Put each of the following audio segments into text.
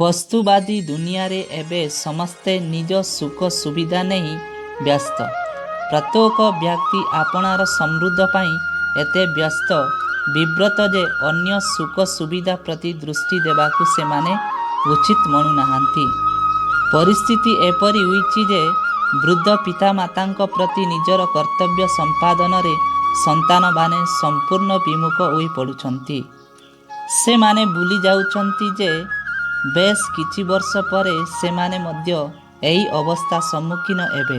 ବସ୍ତୁବାଦୀ ଦୁନିଆରେ ଏବେ ସମସ୍ତେ ନିଜ ସୁଖ ସୁବିଧା ନେଇ ବ୍ୟସ୍ତ। ପ୍ରତ୍ୟେକ ବ୍ୟକ୍ତି ଆପଣାର ସମୃଦ୍ଧି ପାଇଁ ଏତେ ବ୍ୟସ୍ତ ବିବ୍ରତ ଯେ ଅନ୍ୟ ସୁଖ ସୁବିଧା ପ୍ରତି ଦୃଷ୍ଟି ଦେବାକୁ ସେମାନେ ଉଚିତ ମଣୁନାହାନ୍ତି। ପରିସ୍ଥିତି ଏପରି ହୋଇଛି ଯେ ବୃଦ୍ଧ ପିତାମାତାଙ୍କ ପ୍ରତି ନିଜର କର୍ତ୍ତବ୍ୟ ସମ୍ପାଦନରେ ସନ୍ତାନମାନେ ସମ୍ପୂର୍ଣ୍ଣ ବିମୁଖ ହୋଇ ପଡ଼ୁଛନ୍ତି। ସେମାନେ ଭୁଲି ଯାଉଛନ୍ତି ଯେ ବେଶ କିଛି ବର୍ଷ ପରେ ସେମାନେ ମଧ୍ୟ ଏହି ଅବସ୍ଥା ସମ୍ମୁଖୀନ ହେବେ।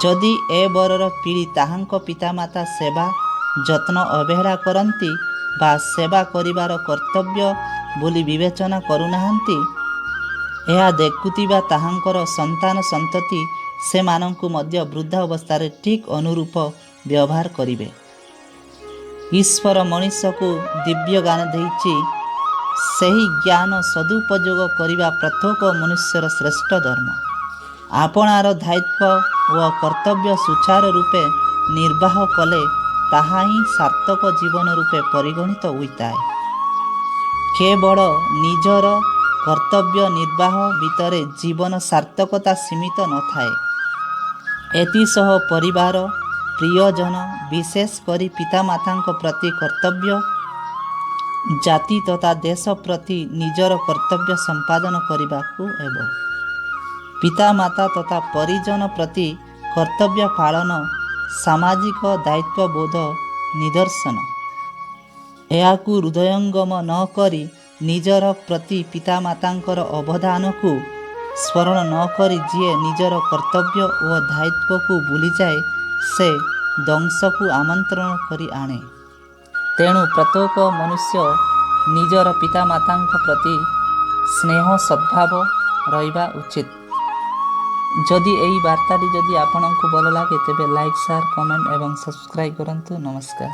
ଯଦି ଏବରର ପିଢ଼ି ତାହାଙ୍କ ପିତାମାତା ସେବା ଯତ୍ନ ଅବହେଳା କରନ୍ତି ବା ସେବା କରିବାର କର୍ତ୍ତବ୍ୟ ବୋଲି ବିବେଚନା କରୁନାହାନ୍ତି, ଏହା ଦେଖୁଥିବା ତାହାଙ୍କର ସନ୍ତାନ ସନ୍ତତି ସେମାନଙ୍କୁ ମଧ୍ୟ ବୃଦ୍ଧା ଅବସ୍ଥାରେ ଠିକ୍ ଅନୁରୂପ ବ୍ୟବହାର କରିବେ। ଈଶ୍ୱର ମଣିଷକୁ ଦିବ୍ୟ ଜ୍ଞାନ ଦେଇଛି। ସେହି ଜ୍ଞାନ ସଦୁପଯୋଗ କରିବା ପ୍ରତ୍ୟେକ ମନୁଷ୍ୟର ଶ୍ରେଷ୍ଠ ଧର୍ମ। ଆପଣାର ଦାୟିତ୍ୱ ଓ କର୍ତ୍ତବ୍ୟ ସୁଚାରୁ ରୂପେ ନିର୍ବାହ କଲେ ତାହା ହିଁ ସାର୍ଥକ ଜୀବନ ରୂପେ ପରିଗଣିତ ହୋଇଥାଏ। କେବଳ ନିଜର କର୍ତ୍ତବ୍ୟ ନିର୍ବାହ ଭିତରେ ଜୀବନ ସାର୍ଥକତା ସୀମିତ ନଥାଏ। ଏଥିସହ ପରିବାର, ପ୍ରିୟଜନ, ବିଶେଷ କରି ପିତାମାତାଙ୍କ ପ୍ରତି କର୍ତ୍ତବ୍ୟ, ଜାତି ତଥା ଦେଶ ପ୍ରତି ନିଜର କର୍ତ୍ତବ୍ୟ ସମ୍ପାଦନ କରିବାକୁ ହେବ। ପିତାମାତା ତଥା ପରିଜନ ପ୍ରତି କର୍ତ୍ତବ୍ୟ ପାଳନ ସାମାଜିକ ଦାୟିତ୍ୱବୋଧ ନିଦର୍ଶନ। ଏହାକୁ ହୃଦୟଙ୍ଗମ ନ କରି, ନିଜର ପ୍ରତି ପିତାମାତାଙ୍କର ଅବଦାନକୁ ସ୍ମରଣ ନ କରି ଯିଏ ନିଜର କର୍ତ୍ତବ୍ୟ ଓ ଦାୟିତ୍ୱକୁ ଭୁଲିଯାଏ, ସେ ଧ୍ୱଂସକୁ ଆମନ୍ତ୍ରଣ କରି ଆଣେ। ତେଣୁ ପ୍ରତ୍ୟେକ ମନୁଷ୍ୟ ନିଜର ପିତାମାତାଙ୍କ ପ୍ରତି ସ୍ନେହ ସଦ୍ଭାବ ରହିବା ଉଚିତ। ଯଦି ଏହି ବାର୍ତ୍ତାଟି ଯଦି ଆପଣଙ୍କୁ ଭଲ ଲାଗେ, ତେବେ ଲାଇକ୍, ସେୟାର, କମେଣ୍ଟ ଏବଂ ସବସ୍କ୍ରାଇବ୍ କରନ୍ତୁ। ନମସ୍କାର।